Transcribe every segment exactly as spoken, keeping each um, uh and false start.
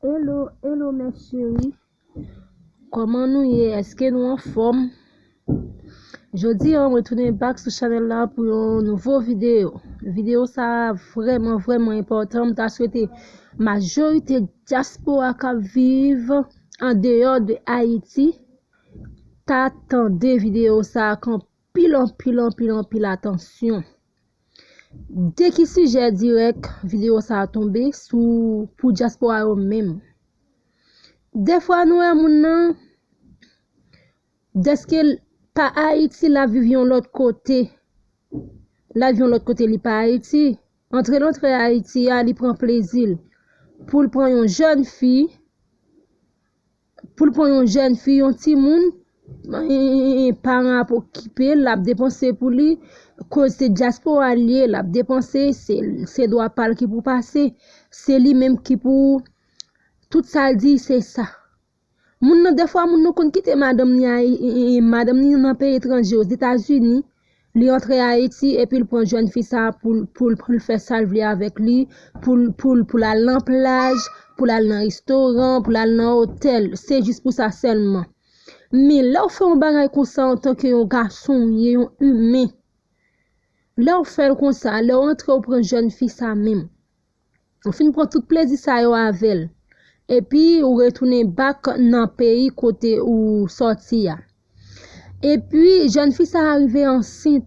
Hello, hello mes chéris. Kòman nou ye? Èske nou anfòm? Jodi a, mwen tounen back sou chanèl la pou yon nouvo videyo. Videyo sa a vrèman, vrèman enpòtan. M ta swete majorite dyaspora k ap viv andeyò de Ayiti ta tande videyo sa a ak anpil, anpil, anpil, anpil atansyon. De ki sijè dirèk videyo sa a tonbe sou pou dyaspora yo menm? Dèfwa nou wè moun nan, dèske l pa Ayiti, l ap viv yon lòt kote. L ap viv yon lòt kote, li pa Ayiti. Antre l antre Ayiti a, li pran plezi l. Pou l pran yon jèn fi, pou l pran yon jèn fi, yon timoun, paran ap okipe l, l ap depanse pou li, koz se dyaspora l ye, l ap depanse, se, se dwa pa l ki pou pase, se li menm ki pou, tout sa l di, se sa. Moun nan, dèfwa moun nan konn kite madanm ni a, madanm ni nan peyi etranje, Ozetazini, li antre Ayiti epi l pran jèn fi sa pou l, pou l, pou l fè sa l vle avèk li, pou l, pou l, pou l al nan plaj, pou l al nan restoran, pou l al nan otèl. Se jis pou sa sèlman. Men lè w fè yon bagay konsa antanke yon gason, w ye yon imen. Lè w fè l konsa, lè w antre w pran jèn fi sa menm, ou fin pran tout plezi sa yo avè l. Epi ou retounen back nan peyi kote ou sòti a. Epi jèn fi sa a rive ansent.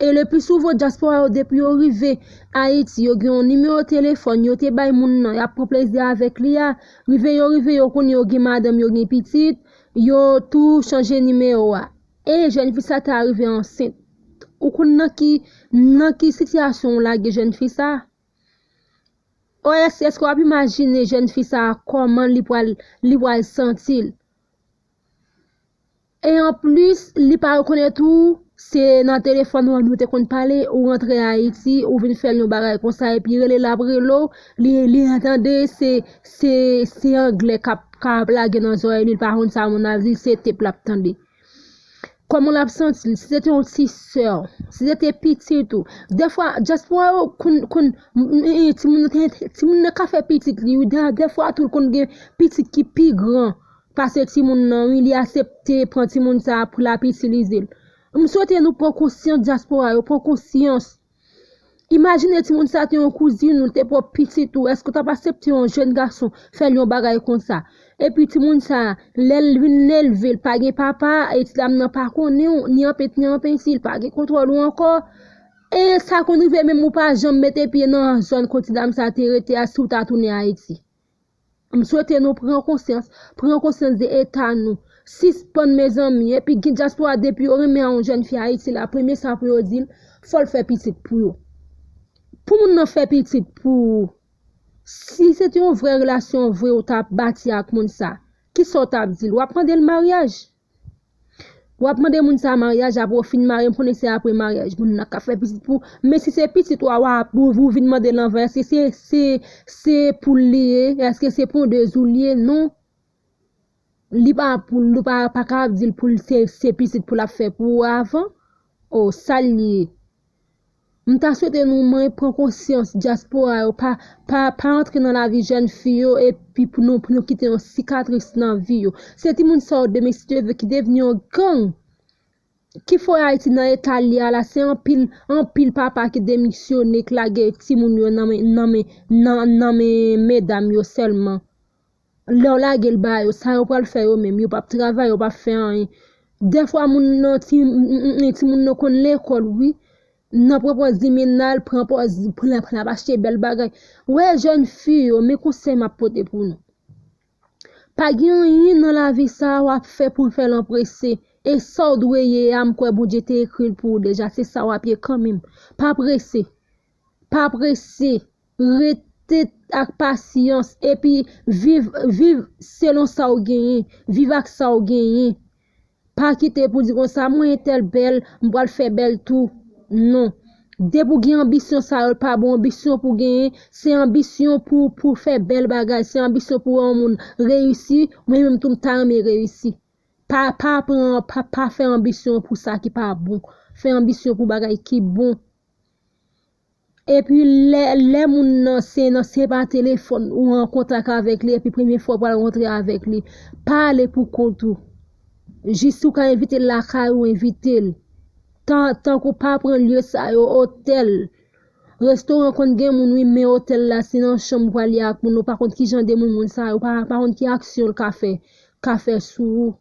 E le pli souvan, dyaspora yo, depi yo rive Ayiti, yo gen yon nimewo telefòn yo te bay moun nan y ap pran plezi avèk li a. Rive yo rive, yo konnen yo gen madanm, yo gen pitit, yo tou chanje nimewo a. E jèn fi sa ta rive ansent. Ou konn nan ki, nan ki sitiyasyon w lage jèn fi sa? Oyè, èske w ap imajine jèn fi sa a kòman li pral, li pral santi l? E anplis, li pa rekonèt ou, se nan telefòn ou an nou te konn pale, ou rantre Ayiti, ou vin fè l yon bagay konsa, epi rele l ap rele w, li, li an tande, se, se, se anglè k ap, k ap lage nan zòrèy li, li pa konn sa moun ap di, se tep l ap tande. Kòman l ap santi l? Si se te yon ti sè w, si se te pitit ou. Dèfwa, dyaspora yo konn, konn, timoun nan te, timoun nan ka fè pitit li, wi. Dè-, dèfwa tou, l konn gen pitit ki pi gran pase timoun nan, wi. Li aksepte pran timoun sa a pou l ap itilize l. M swete nou pran konsyans, dyaspora yo, pran konsyans. Imajine timoun sa te yon kouzin ou, te pwòp pitit ou, èske w t ap aksepte yon jèn gason fè l yon bagay konsa? Epi timoun sa, lè l vin leve, l pa gen papa, e ti dam nan pa konnen w, ni an pent, ni an penti, l pa gen kontwòl ou ankò. E sa konn rive menm ou pa janm mete pye nan zòn kote ti dam sa te rete a si w ta tounen Ayiti. M swete nou pran konsyans, pran konsyans de eta nou. Sispann, mezanmi, epi gen dyaspora depi yo renmen a yon jèn fi Ayiti la, premye sa pou yo di l, fò l fè pitit pou yo. Pou moun nan fè pitit pou ou, si se te yon vrè relasyon vre ou t ap bati ak moun sa, kisa w t ap di l? W ap mande l maryaj? W ap mande moun sa maryaj, apre w fin marye, m konnen se apre maryaj moun nan ka fè pitit pou ou. Men si se pitit ou a, w ap, ou, ou vin mande l anvan, èske se, se, se pou l li ye? Èske se pondez ou l ye? Non. Li pa pou l, ou pa, pa ka ap di l pou l se, se pitit pou l ap fè pou ou avan. O, sa l ye? M ta swete nou mwen pran konsyans, dyaspora yo, pa, pa, pa antre nan lavi jèn fi yo, epi pou nou, pou nou kite yon sikatris nan vi yo. Se timoun sa yo demen, si Dye vle, ki devni yon gang. Ki fè Ayiti nan eta l ye a la, se anpil, anpil papa ki demisyone, k lage timoun yo nan men, nan men, nan, nan men medam yo sèlman. Lè w lage l ba yo, sa yo pral fè yo menm? Yo p ap travay, yo p ap fè anyen. Dèfwa moun nan, ti, m, m, m, timoun nan konn lekòl, wi. Nan pwopòz li menm nan, l pran pòz, pran, pran, ap achte bèl bagay. Wè, jèn fi yo, men konsèy m ap pote pou nou. Pa gen anyen nan lavi sa a w ap fè pou w fè l anprese. E sa w dwe ye a, m kwè Bondye te ekri l pou ou deja. Se sa w ap ye kanmenm. Pa prese. Pa prese. Rete ak pasyans. Epi viv, viv selon sa w genyen. Viv ak sa w genyen. Pa kite pou di konsa, mwen entèl bèl, m pral fè bèl tou. Non. Depi w gen anbisyon sa yo, pa bon anbisyon pou genyen, se anbisyon pou, pou fè bèl bagay, se anbisyon pou wè yon moun reyisi, mwen menm tou m ta renmen reyisi. Pa, pa pran, pa, pa fè anbisyon pou sa ki pa bon. Fè anbisyon pou bagay ki bon. Epi lè, lè moun nan se nan se pa telefòn ou an kontak avèk li, epi premye fwa ou pral rankontre avèk li, pa ale pou kont ou. Jis si w ka envite l lakay ou, envite l. Tan, tankou pa pran lye sa yo, otèl, restoran konn gen moun wi, men otèl la se nan chanm ou prale ak moun, ou pa konn ki jan de moun moun sa yo, pa, pa konn ki aksyon l ka fè, ka fè sou ou.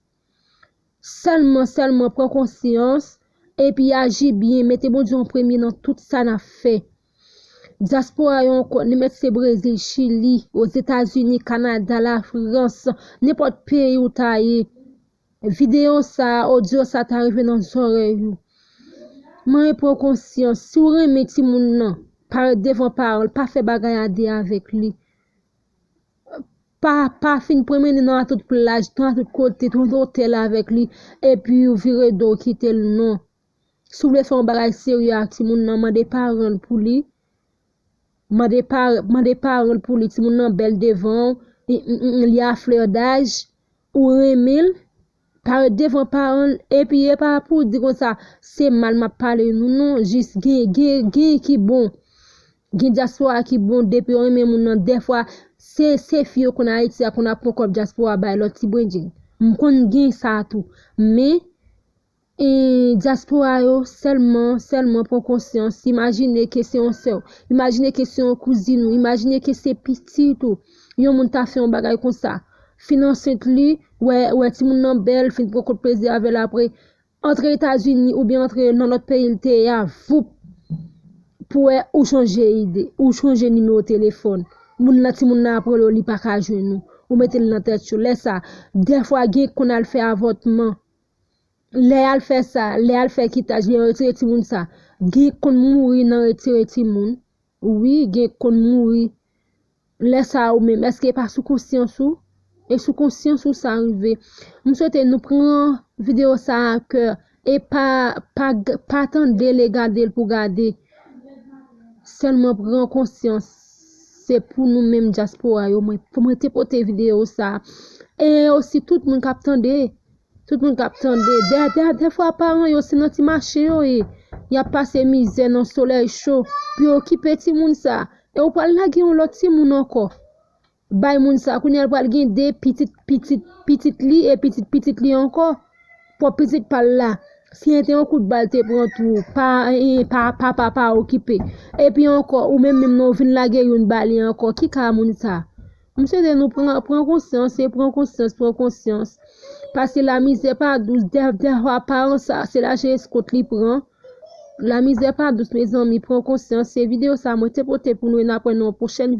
Sèlman, sèlman pran konsyans, epi aji byen, mete Bondye an premye nan tout sa n ap fè. Dyaspora yo ankò, li mèt se Brezil, Chili, Ozetazini, Kanada, Lafrans, nenpòt peyi ou ta ye. Videyo sa, odyo sa ta rive nan zòrèy ou. Mwen pran konsyans, si w renmen timoun nan, parèt devan paran l, pa fè bagay a de avèk li. Pa, pa fin pwomennen nan tout plaj, nan tout kote, tout otèl avèk li, epi ou vire do w kite l, non. Si w vle fè yon bagay serye ak timoun nan, mande paran l pou li. Mande pa, mande paran l pou li, timoun nan bèl devan w, li, li, li a flè daj, ou renmen l, parèt devan paran l, epi e pa pou di konsa, se mal m ap pale nou, non, jis gen, gen, gen ki bon. Gen dyaspora ki bon, depi yo renmen moun nan, dèfwa, se, se fi yo konn Ayiti a konn ap pran kòb dyaspora bay lòt ti bredjenn. M konn gen sa tou. Men, e, dyaspora yo sèlman, sèlman pran konsyans. Imajine ke se yon sè w. Imajine ke se yon kouzin ou. Imajine ke se pitit ou. Yon moun ta fè yon bagay konsa. Fin ansent li, wè, wè timoun nan bèl, fin pran kont plezi avè l apre. Antre Etazini oubyen antre nan lòt peyi l te ye a, voup, pou wè ou chanje ide, ou chanje nimewo telefòn. Moun nan, timoun nan ap rele w, li pa ka jwenn ou. Ou mete l nan tèt yo. Lè sa, dèfwa gen k konn al fè avòtman. Lè y al fè sa, lè y al fè kitaj, lè yo retire timoun sa, gen k konn mouri nan retire timoun. Wi, gen k konn mouri. Lè sa ou menm, èske e pa sou konsyans ou? E sou konsyans ou sa rive. M swete nou pran videyo sa a a kè e pa, pa, pa tande l e gade l pou gade. Sèlman pran konsyans. Se pou nou menm dyaspora yo, mwen, pou mwen te pote videyo sa a. E osi tout moun k ap tande, tout moun k ap tande. Dè, dè, dèfwa paran yo se nan ti mache yo ye. Y ap pase mizè nan solèy cho pou yo okipe timoun sa. E ou pral lage yon lòt timoun ankò. Bay moun sa, kounye a l pral gen de pitit, pitit, pitit li e pitit, pitit li ankò. Pwòp pitit pa l la. Si en te yon kout bal te pran tou, pa, e, pa, papa pa okipe. Epi ankò, ou menm menm nan ou vin lage youn ba li ankò. Ki ka moun sa? M swete nou pran, pran konsyans, e pran konsyans, pran konsyans. Paske lamizè pa dous, dè, dèfwa paran sa, se lajan eskont li pran. Lamizè pa dous, mezanmi, pran konsyans. Se videyo sa mwen te pote pou nou, e n ap wè nan yon pwochèn videyo.